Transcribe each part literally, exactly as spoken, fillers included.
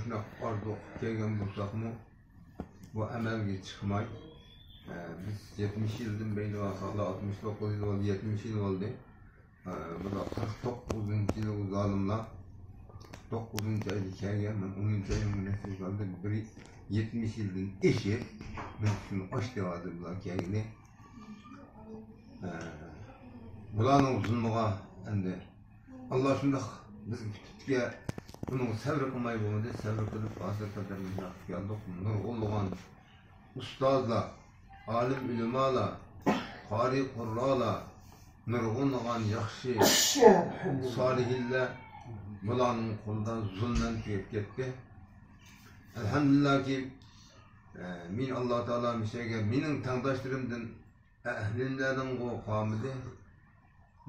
شۇنداق ئارزۇ قىلىپ كەلگەن بولساقمۇ، بۇ ئەمەلگە چىقماي، ئە، بىز يەتمىش يىلدىن بېرى، ۋاقاللا ئاتمىش توققۇز يىل بولدى، يەتمىش يىل بولدى. ئە، بۇلار قىرىق توققۇزىنچى يىلى ئۇ زالىملار، توققۇزىنچى ئايدا كەلگەن، مەن ئونىنچى ئاينىڭ نەچچىسى قالدى، بىر يەتمىش يىلدىن ئېشىپ، مەن شۇنى ئاشتى ھازىر بۇلار كەلگىلى. ئە، بۇلارنىڭ زۇلمىغا ئەمدى ئاللا شۇنداق بىزگە پۈتۈپتىكەن، بۇنىڭغا سەۋر قىلماي بولمىدى، سەۋر قىلىپ ھازىر قەدەر مۇشۇنداق كەلدۇق. نۇرغۇنلىغان ئۇستازلار، ئالىم ئۆلىمالار، قارىي قۇررالار، نۇرغۇنلىغان ياخشى سالىھىنلار بۇلارنىڭ قولىدا زۇلمەن تۈگەپ كەتتى. ئەلھەمدۇلىللاھكى، ئە، مېنى ئاللا تائالا مۇشۇ يەرگە مېنىڭ تەڭداشلىرىمدىن ئەھلىملەردىنغۇ قالمىدى،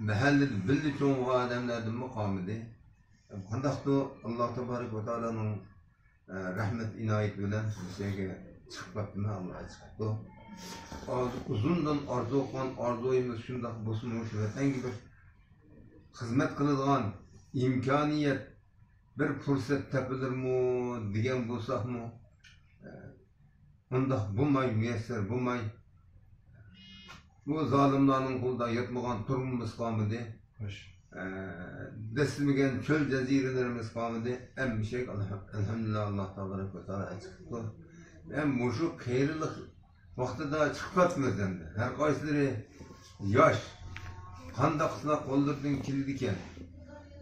مەھەللىدە بىللە چوڭ بولغان ئادەملەردىنمۇ قالمىدى. قانداقتۇر ئاللا تەبارەك ۋە تائالانىڭ، ئە، رەھمەت ئىنايىتى بىلەن مۇشۇ يەرگە چىقىپ قاپتىمەن، ئاللا چىقىپتۇ. ئاز-، ئۇزۇندىن ئارزۇ قىلغان ئارزۇيىمىز شۇنداق بولسىمۇ، شۇ ۋەتەنگە بىر خىزمەت قىلىدىغان ئىمكانىيەت، بىر پۇرسەت تېپىلىرمۇ دېگەن بولساقمۇ، ئە، ئۇنداق بولماي، مۇيەسسەر بولماي، بۇ زالىملارنىڭ قولىدا ياتمىغان تۇرغۇنىمىز قالمىدى. خوش. ئە، دەسسىمىگەن چۆل جەزىرىلىرىمىز قالمىدى. ئەممىشەك ئەلھەمدۇلىللا، ئاللا تەبارەك ۋە تائالا چىقىپتۇ. ھەم مۇشۇ قېرىلىق ۋاقتىدا چىقىپ قاپتىمىز ئەمدى. ھەر قايسىلىرى ياش، قانداق قىلسا قوللىرىدىن كېلىدىكەن.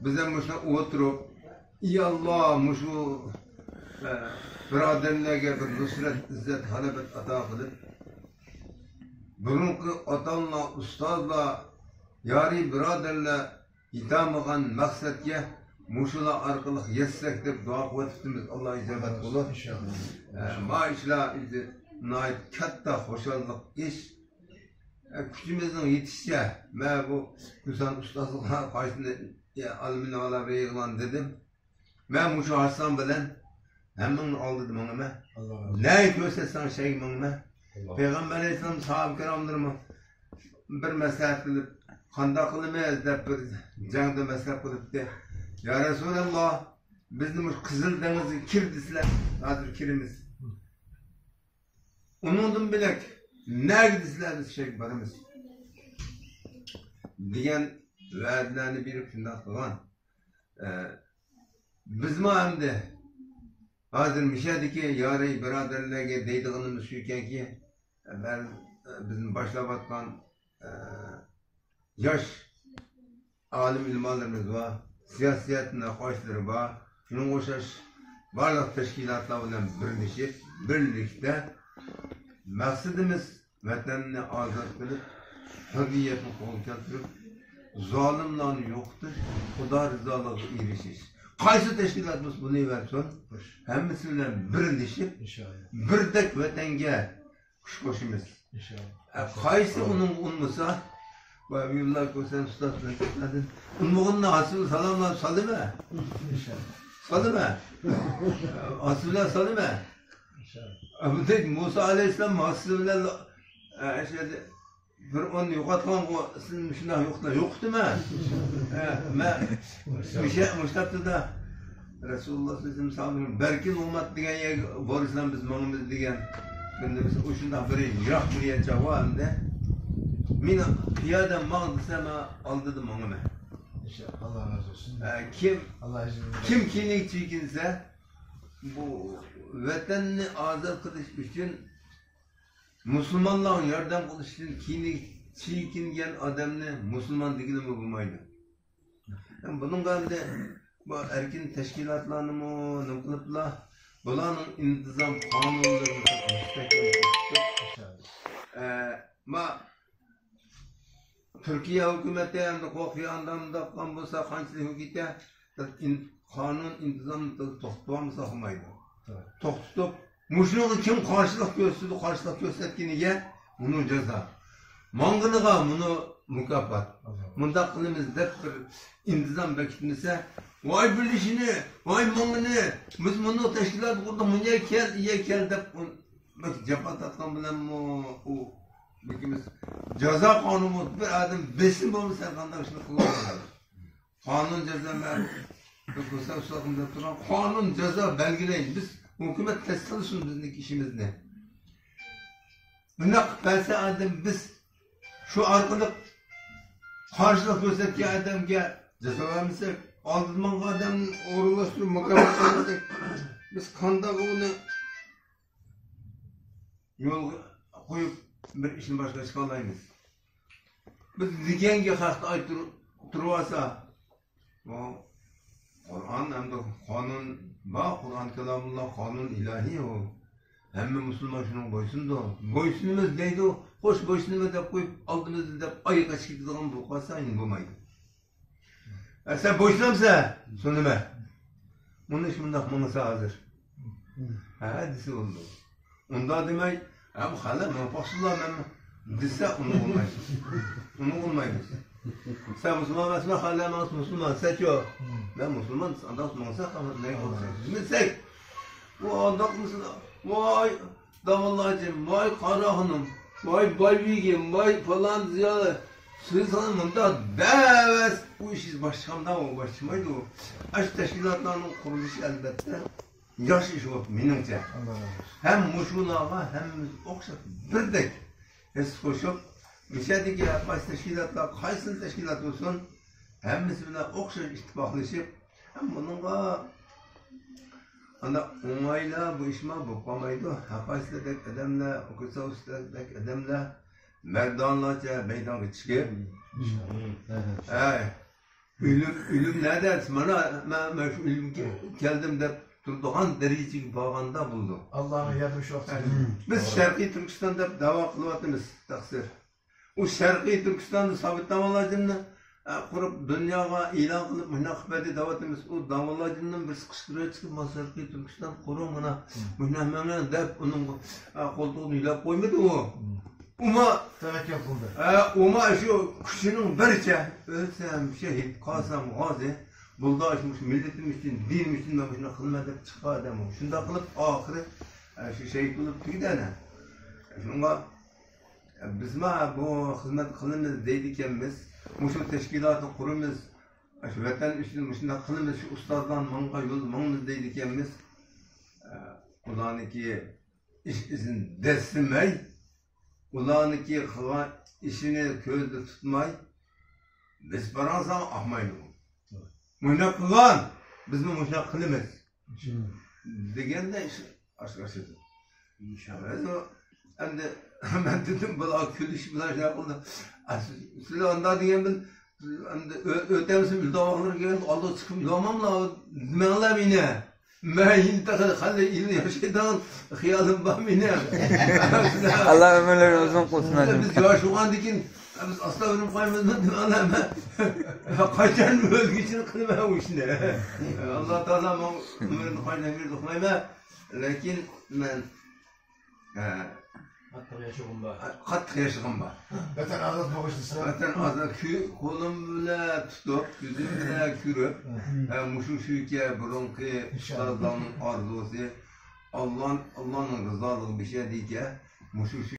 بىز ھەم مۇشۇنداق ئولتۇرۇپ، ئى ئاللا، مۇشۇ، ئە، بۇرادەرلەرگە بىر نۇسرەت، ئىززەت، ھالاۋەت ئاتا قىلىپ، بۇرۇنقى ئاتالار، ئۇستازلار، يارى بۇرادەرلەر يېتەلمىگەن مەقسەتكە مۇشۇلار ئارقىلىق يەتسەك دەپ دۇئا قىلىۋاتىپتىمىز. ئاللا ئىجابەت قىلسۇن. ئىنشاللا. ئە، ما ئىشلار ئۆزى ناھايىتى كاتتا خۇشاللىق ئىش. ئە، كۈچىمىزنىڭ يېتىشىچە، مەن بۇ گۈلسان ئۇستازلىقلار قايسىنى، ئە، ئالىمىنى ئالا بىر يىغلان دېدىم. مەن مۇشۇ ھاسام بىلەن ھەممىڭنى ئالدىدا ماڭىمەن. ئاللا رازى بولسۇن. نەگە كۆرسەتسەڭ شەيگە ماڭىمەن. ئاللا. پەيغەمبەر ئەلەيھىسسالام ساھابە كىراملىرىمۇ بىر مەسلىھەت قىلىپ، قانداق قىلىمىز دەپ بىر جەڭدە مەسلىھەت قىلىپتى. يا رەسۇلەللا، بىزنى مۇشۇ قىزىل دېڭىزغا كىر دېسىلە، ھازىر كىرىمىز. ئۇنىڭدىن بۆلەك نەگە دېسىلە، بىز شەيگە بارىمىز دېگەن ۋەدىلەرنى بېرىپ شۇنداق قىلغان. ئە، بىزمۇ ئەمدى ھازىر مۇشۇ يەردىكى يارى بۇرادەرلەرگە دەيدىغىنىمىز شۇكەنكى، بەزى، بىزنى باشلاۋاتقان، ئە، ياش ئالىم ئۆلىمالىرىمىز بار، سىياسىيەتنىڭ قوشلىرى بار، شۇنىڭغا ئوخشاش بارلىق تەشكىلاتلار بىلەن بىرلىشىپ، بىرلىكتە مەقسىتىمىز ۋەتەننى ئازاد قىلىپ، ھۆرىيەتنى قولغا كەلتۈرۈپ، زالىملارنى يوقىتىش، خۇدا رىزالىقىغا ئېرىشىش. قايسى تەشكىلات بولسا بولۇۋەرسۇن، ھەممىسى بىلەن بىرلىشىپ، ئىنشائاللا، بىردەك ۋەتەنگە كۈچ قوشىمىز. ئىنشائاللا. ئە، قايسى ئۇنىڭغا ئۇنمىسا، ۋاي، ھەبىبۇللا كۆرسەم ئۇستاز بىلەن كېتەدىن. ئۇنمىغىنىنى ھاسىل سالاملار سالىمە. ئىنشائاللا. سالىمە. ھاسىل بىلەن سالىمە. ئىنشائاللا. ئە، بۇندەك مۇسا ئەلەيھىسسالام ھاسىل بىلەن، ئە، شۇ يەردە بىر ئون يوقاتقانغۇ، سىز مۇشۇنداق يوقىتىڭ، يوقىتىمەن. ھە، مەن مۇشۇ، مۇشۇ ھەپتىدە رەسۇلۇللا سەللەللاھۇ ئەلەيھى ۋەسەللەم بەلكى نومات دېگەن يەرگە بولسىلا بىز ماڭىمىز دېگەن. ئەمدى بىز ئۇشۇنداق بىر يىراق بىر يەر چاغۇ ئەمدى. مېنى پىيادە ماڭ دېسە، مەن ئالدىدا ماڭىمەن. ئىنشائاللا، ئاللا رازى بولسۇن. ھە، كىم، ئاللا ئىزنى بەرسۇن. كىم كىيىنىك چېكىنسە، بۇ ۋەتەننى ئازاد قىلىش ئۈچۈن مۇسۇلمانلارغا ياردەم قىلىشتىن كېيىن چېكىنگەن ئادەمنى مۇسۇلمان دېگىلىمۇ بولمايدۇ. بۇنىڭغا ئەمدى بۇ ئەركىن تەشكىلاتلارنىمۇ نېمە قىلىپلا، بۇلارنىڭ ئىنتىزام قانۇنلىرىنى مۇستەھكەم تۇتۇپ، ئە، ما تۈركىيە ھۆكۈمىتى ئەمدى قورقۇپ ئانداق مۇنداق قىلغان بولسا، قانچىلىك ھۆكۈمەت قانۇن ئىنتىزامنى توختىتىۋالمىسا قىلمايدۇ. توغرا. توختىتىپ، مۇشۇنىڭغا كىم قارشىلىق كۆرسىتىدۇ، قارشىلىق كۆرسەتكىنىگە مۇنۇ جازا. ماڭغىنىغا مۇنۇ مۇكاپات. ئاللا. مۇنداق قىلىمىز دەپ بىر ئىنتىزام بېكىتمىسە، ۋاي بىلىشىنى، ۋاي ماڭىنى، بىز مۇنداق تەشكىلات قۇردۇق، مۇنۇ يەرگە كەل، ئۇ يەرگە كەل دەپ بەك جاپا تارتقان بىلەنمۇ ئۇ بېكىمىز جازا قانۇنى بىر ئادەم بېسىم بولمىسا ھەر قانداق ئىشنى قىلىۋالىدۇ. قانۇن جازا مەن بىز بۇ سەۋسىلىقنى دەپ تۇرغان قانۇن جازا بەلگىلەيلى. بىز ھۆكۈمەت تەستىقلىسۇن بىزنىڭ ئىشىمىزنى. بۇنداق قىلىپ بەرسە ئادەم بىز شۇ ئارقىلىق قارشىلىق كۆرسەتكەن ئادەمگە جازا بەرمىسەك، ئالدىدا ماڭغان ئادەمنى ئورۇنلاشتۇرۇپ مۇكاپات بەرمىسەك، بىز قانداق ئۇنى يولغا قويۇپ بىر ئىشنى باشقا چىقالايمىز؟ بىز دېگەنگە خەقنى ئايتتۇرۇپ تۇرۇۋالسا، بۇ قۇرئان ئەمدى قانۇن بار، قۇرئان كالامۇللا، قانۇن ئىلاھىي ئۇ. ھەممە مۇسۇلمان شۇنىڭغا بويسۇنىدۇ. بويسۇنىمىز دەيدۇ، خوش بويسۇنىمىز دەپ قويۇپ، ئالدىمىزدا دەپ ئايىغى قېچىپ كېتىدىغان بولۇپ قالسا ئەمدى بولمايدۇ. ئە، سەن بويسۇنامسەن؟ سۇنىمەن. مۇنۇ ئىش مۇنداق ماڭسا ھازىر. ھە، دېسە بولىدۇ. ئۇنداق دېمەي، ھە، بۇ خەلق مېڭىپ باقسۇنلا، مەن دېسە، ئۇنى بولمايدۇ. ئۇنى بولمايدۇ. سەن مۇسۇلمان ئەمەسمۇ، خەلق ماڭسا مۇسۇلمان، سەنچۇ؟ مەن مۇسۇلمان، ئانداق ماڭسا، نەگە بولسا. دېمىسەك، ئۇ ئانداق مۇسۇلمان، ۋاي، داۋاللاچى، ۋاي قارا خانىم، ۋاي باي بېگىم، ۋاي پالان زىيالىي، سىز ساڭا مۇنداق دەۋەس، ئۇ ئىش باشلىغاندا ئۇ باشلىمايدۇ. ئاشۇ تەشكىلاتلارنىڭ قۇرۇلۇشى ئەلۋەتتە ياخشى ئىش بولۇپتۇ مېنىڭچە. ھەم مۇشۇلارغا ھەممىمىز ئوخشاپ بىردەك ھېس قوشۇپ، مۇشۇ يەردىكى قايسى تەشكىلاتلار، قايسى تەشكىلات بولسۇن، ھەممىسى بىلەن ئوخشاش ئىتتىپاقلىشىپ، ھەم بۇنىڭغا ئانداق ئوڭايلا بۇ ئىشمۇ بولۇپ قالمايدۇ. ھەقايسىلىدەك ئادەملەر، ئوكۇساۋسىلىدەك ئادەملەر مەردانلارچە مەيدانغا چىقىپ، ھەي، ئۆلۈم، ئۆلۈم نەدە؟ مانا، مەن، مەن شۇ ئۆلۈمگە كەلدىم دەپ تۇرىدىغان دەرىجىگە بارغاندا بولىدۇ. ئاللاغا يەردە شۇ ۋاقىت. بىز شەرقىي تۈركىستان دەپ دەۋا قىلىۋاتىمىز، تەقسىر. ئۇ شەرقىي تۈركىستاندا سابىت داۋالاجىننى، ئە، قۇرۇپ دۇنياغا ئېلان قىلىپ مۇشۇنداق قىلىپ بەردى دەۋاتىمىز. ئۇ داۋالاجىننىڭ بىرسى قىچقىرىپ چىقىپ، مانا شەرقىي تۈركىستان قۇرۇڭ مانا، مۇشۇنداق مانا دەپ ئۇنىڭ، ئە، قولتۇقىنى يۆلەپ قويمىدى ئۇ. ئۇمۇ تەۋەككۈل قىلدى. ئە، ئۇمۇ شۇ كۈچىنىڭ بىرىچە، ئۆلسەم شېھىت، قالسام غازى، بولدى، شۇ مۇشۇ مىللىتىم ئۈچۈن، دىنىم ئۈچۈن مەن مۇشۇنداق قىلىمەن دەپ چىققان ئادەم ئۇ. شۇنداق قىلىپ ئاخىرى، ئە، شۇ شېھىت بولۇپ تۈگىدى ئەنە. شۇنىڭغا بىزمۇ بۇ خىزمەت قىلىمىز دەيدىكەنمىز، مۇشۇ تەشكىلاتنى قۇرىمىز، شۇ ۋەتەن ئۈچۈن مۇشۇنداق قىلىمىز، شۇ ئۇستازلار ماڭغان يولدا ماڭىمىز دەيدىكەنمىز. ئۇلارنىڭكى ئىش ئىزىنى دەسسىمەي، ئۇلارنىڭكى قىلغان ئىشىنى كۆزدە تۇتماي، بىز پاراڭ ساڭا ئاقمايدۇ. مۇشۇنداق قىلغان، بىزمۇ مۇشۇنداق قىلىمىز. دېگەندە ئىش ئاشكارىلىشىدۇ. ئىنشاللا. ئەمدى مەن دېدىم، بۇلار كۈلۈش بىلەن شۇنداق قىلدى. ئە، سىز، سىز ئاندا دېگەن بىل، ئەمدى ئۆ-، ئۆتەمسىز ئۆلىدىغانلىرى كەلگەندە ئالدىغا چىقىپ يۈرمەڭلار، دېمەڭلار مېنى. مەن يەنە تېخى خېلى يىل ياشايدىغان خىيالىم بار مېنىڭ. ئاللا ئۆمۈرلىرىنى ئۇزۇن قىلسۇن، ھاجىم. بىز ياش بولغاندىن كېيىن، بىز ئاستا ئۆلۈپ قالمىزمۇ دېمەڭلار، مەن قاچان ئۆلگۈچىنى قىلىمەن ئۇ ئىشنى. ئاللا تائالا ماڭا ئۆمرۈمنى قايتا بېرىدۇ ئۇقمايمەن. لېكىن مەن، ھە، قاتتىق ياشىغۇم بار. قاتتىق ياشىغۇم بار. ۋەتەن ئازاد بولغۇچ دېسە. ۋەتەن ئازاد، كۆ-، قولۇم بىلەن تۇتۇپ، كۆزۈم بىلەن كۆرۈپ، ھە، مۇشۇ شۇكى بۇرۇنقى ئۇستازلارنىڭ ئارزۇسى، ئاللا، ئاللانىڭ رىزالىقى بىشەدىكەن، مۇشۇ شۇ